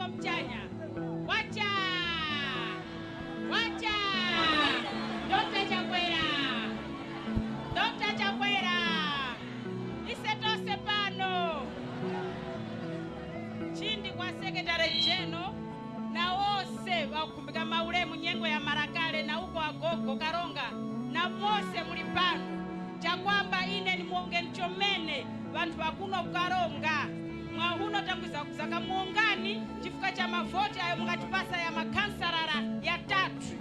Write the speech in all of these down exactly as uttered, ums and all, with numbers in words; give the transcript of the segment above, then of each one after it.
Mchanya. Wacha! Wacha! Doctor Chakwera! Doctor Chakwera! Ise tose pano! Chindi kwa Secretary General na wose ŵakukhumbika maulemu nyengo ya marakale na uko agogo Karonga na mose muli pano. Chakwamba ine ndimuwongeni chomene ŵanthu ŵakuno ku Karonga. Mwahuno tangwiza kuza kamuwongani chifukwa cha mavoti ayo mungatipasa ya makhansalara yatatu.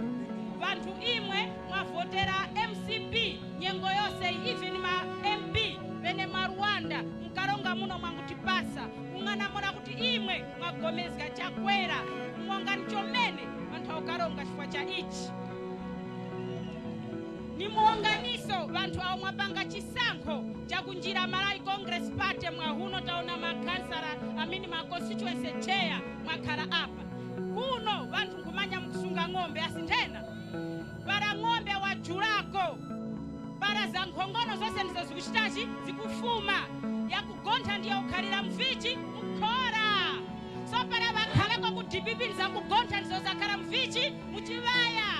Ŵanthu imwe mwavotera M C P nyengo yose iyi, even ma M P ŵene mwa Rwanda mu Karonga muno mwangutipasa. Kung'anamula kuti imwe mwagomezga Chakwera, kumuwongani chomene ŵanthu awo Karonga chifukwa cha ichi. Ni muwonganiso ŵanthu awo mwapanga chisankho cha kunjira Malawi Congress Party mwahuno taona makhansala amene ma constituency chair mwakhara apa. Kuno ŵanthu nkhumanya mukusunga ng'ombe asi nthena. Para ng'ombe wajulako, para za nkhongono zose ndizo zikuchitachi zikufuma, yakugontha ndiyo ukhalira muvichi mukhora. So para ŵakharako ku D P P za kugontha ndizo zakhala muvichi muchiŵaya.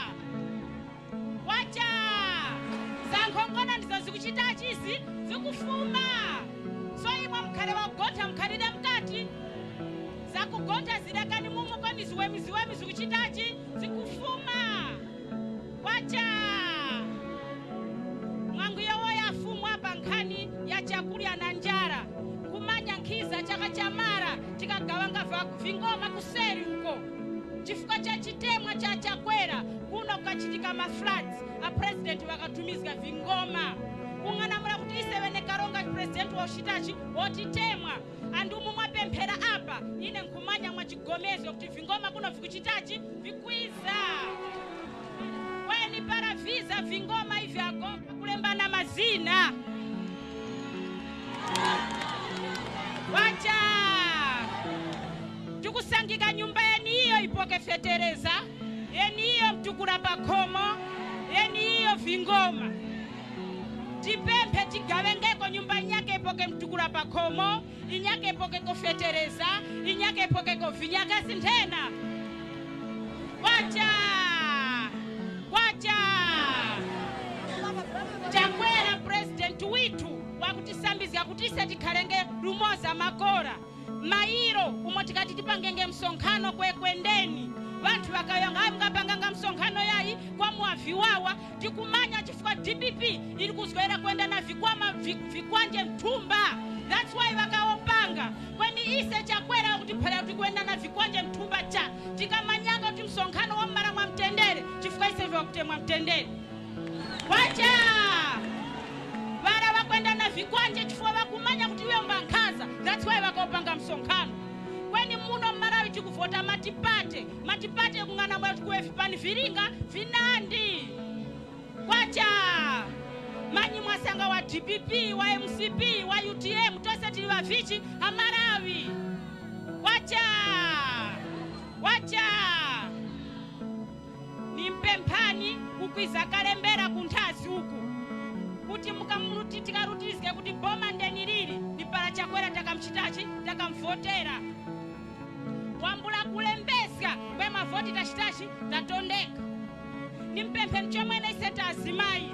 Wacha! Za nkhongono ndizo zikuchitachi izi zikufuma. So imwe mukhale wakugontha mukhalire mukati. Za kugontha zidakani mumo kweni ziwemi ziwemi zikuchitachi zikufuma. Wacha! Mwanguyowoya Fumu apa nkhani ya chakurya na njara. Kumanya nkhiza chaka chamara tikagawanga va-, vingoma kuseri uko. Chifukwa cha chitemwa cha Chakwera kuno kukachitika ma floods, a president ŵakatumizga vingoma. Kung'anamula kuti ise ŵene Karonga president wa uchitachi wotitemwa. Andu umo mwapemphera apa, ine nkhumanya mwachigomezgo kuti vingoma kuno vikuchitachi vikwiza. Kweni para viza vingoma ivi agogo kulembana mazina. Wacha! Tikusangika nyumba yeniyo ipoke fetereza, yeniyo mtukula pa khomo, yeniyo vingoma. Tipemphe tigaŵengeko nyumba yinyakhe ipoke mtukula pa khomo, inyakhe ipokeko fetereza, inyakhe ipokeko vinyakhe sinthena. Kwacha! Kwacha! Chakwera president withu wakutisambizga kuti ise tikhalenge lumoza makora. Mairo umo tikati tipangenge msonkhano kwekwendeni. Ŵanthu ŵakayonga, "Ayi, mungapanganga msonkhano yayi kwa mwa viwawa." Tikumanya chifukwa D P P ili kuzgwera kwenda na vikwama vi-, vikwanje mthumba. That's why ŵakawopanga. Kweni ise Chakwera wakutiphalira kuti kwenda na vikwanje mthumba cha. Tikamanyanga kuti msonkhano wamumara mwa mtendere, chifukwa ise ife wakutemwa mtendere. Kwacha! Ŵara ŵakwenda na vikwanje chifukwa ŵakumanya kuti iwe mbankhaza. That's why ŵakawopanga msonkhano. Kweni muno mu Malawi tikuvota matipate. Matipate kung'anamula kuti kuwe vipani vilinga vinandi. Kwacha! Manyi mwasanga wa D P P, wa M C P, wa U T M, tose tili ŵavichi a Malawi. Kwacha! Kwacha! Nimpemphani kukwiza kalembera ku nthazi uku, kuti mukamuruti-, tikarutizge kuti boma ndeni lili, ni para Chakwera takamuchitachi, takamuvotera. Wambula kulembeska kwe mavoti tachitachi tatondeka. Nimpemphe chomwene ise ta azimayi,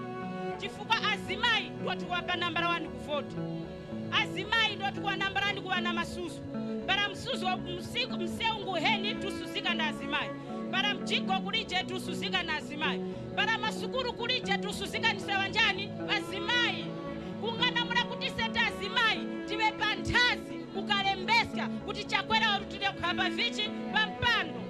chifukwa azimayi ndiwo tikuŵa pa nambala wani ku voti. Azimayi ndiwo tikuŵa nambala wani kuŵa na masuzo. Para msuzo wa msiku, msewu nguheni tusuzika nda azimayi. Para mjigo kulije tusuzika na azimayi. Para masukulu kulije tusuzika ni seŵa njani? Azimayi. Kung'anamula kuti ise ta azimayi tiŵe pa nthazi kukalembeska kuti Chakwera warutire kukhara pa vichi pa mpando.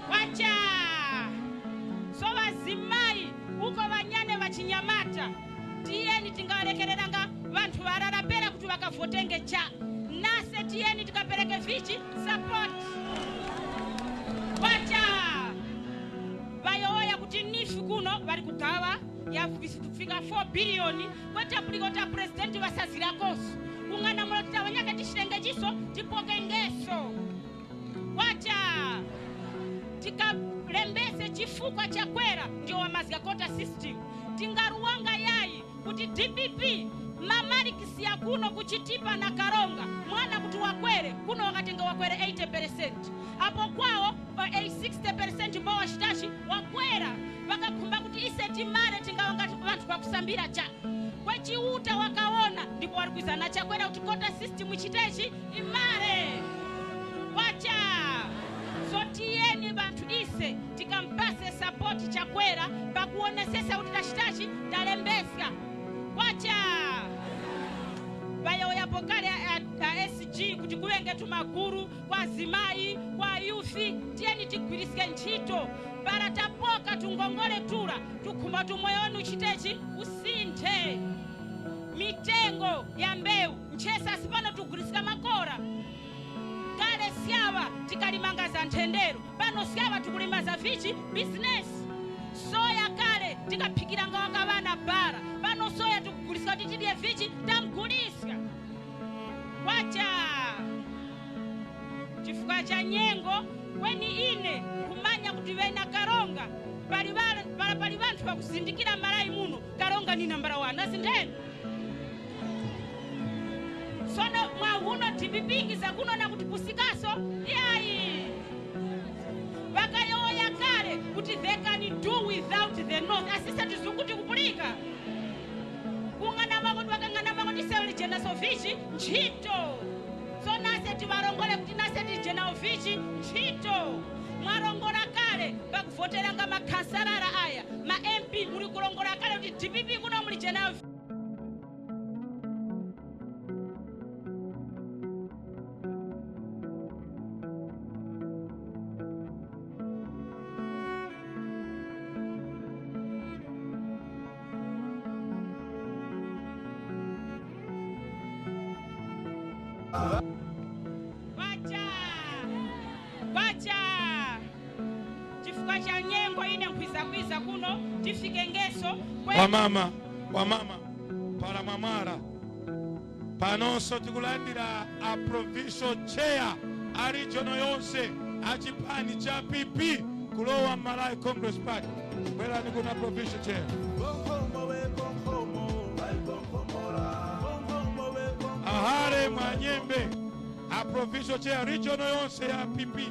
Kwacha! So ŵazimayi, uko ŵanyane ŵachinyamata, tiyeni tingalekereranga ŵanthu ŵarara pera kuti ŵakavotenge cha. Nase tiyeni tikapereke vichi support. Kwacha! Ŵayowoya kuti nifi kuno ŵali kugaŵa ya kufika four billion, kwete pulika kuti a president ŵasazgirakoso. Kung'anamula kuti Ŵanyakhe tishitengechiso, tipokengeso. Kwacha. Tikalembese chifukwa Chakwera ndiyo wamazga quota system. Tingaruwanga yayi kuti D P P, mamalikisi ya kuno ku Chitipa na Karonga, mwana kuti wakwere, kuno wakatenga wakwere eighty percent. Apo kwawo pa sixty percent mbo wachitachi wakwera, ŵakakhumba kuti ise timare tingaŵa ngati ŵanthu pakusambira cha. Kwe Chiuta wakawona, ndipo wali kwiza na Chakwera kuti quota system ichitechi imare. Kwacha. So tiyeni ŵanthu ise tikampase support Chakwera pakuwonesesa kuti tachitachi talembeska. Kwacha. Ŵayowoyapo kale a, a, a S G kuti kuŵenge tumaguru kwa azimayi, kwa ayufi, tiyeni tigwiriske ntchito. Para tapoka tungongole tura, tukhumba tu moyo wenu uchitechi usinthe. Mitengo ya mbewu, nchesa sipano tuguliska makora. Kale syaŵa tikalimanga za nthendero, pano syaŵa tikulima za vichi? Bizinesi. Soya kale tikaphikiranga waka ŵana bara, pano soya tikuguliska kuti tidye vichi? Tamguliska. Kwacha. Chifukwa cha nyengo, kweni ine nkhumanya kuti ŵena Karonga, pali ŵa-, para pali ŵanthu ŵakuzindikira malayi muno, Karonga ni nambala wani. Nasi ndeni? Sono mwa uno D P P ingiza kuno na kutipusikaso? Yayi. Ŵakayowoya kale kuti they can do without the north. Asise tizungu tikupulika. Kung'anama kuti ŵakang'anama kuti seŵe lijena so vichi? Ntchito. So nase tiŵarongore kuti nase tijena so vichi? Ntchito. Mwarongora kale pakuvoteranga makhansalara aya, ma M P, muli kurongora kale kuti D P P kuno muli jena so Kwacha! Kwacha! Chifukwa cha nyengo ine nkhwiza kwiza kuno, tifikengeso kwe- Wamama, wamama, para mwamwara. Panonso tikulandira a provincial chair a region yonse a chipani cha P P kulowa Malawi Congress Party. Bwerani kuna provincial chair. Ahare Mwanyembe, a provincial chair region yonse ya P P.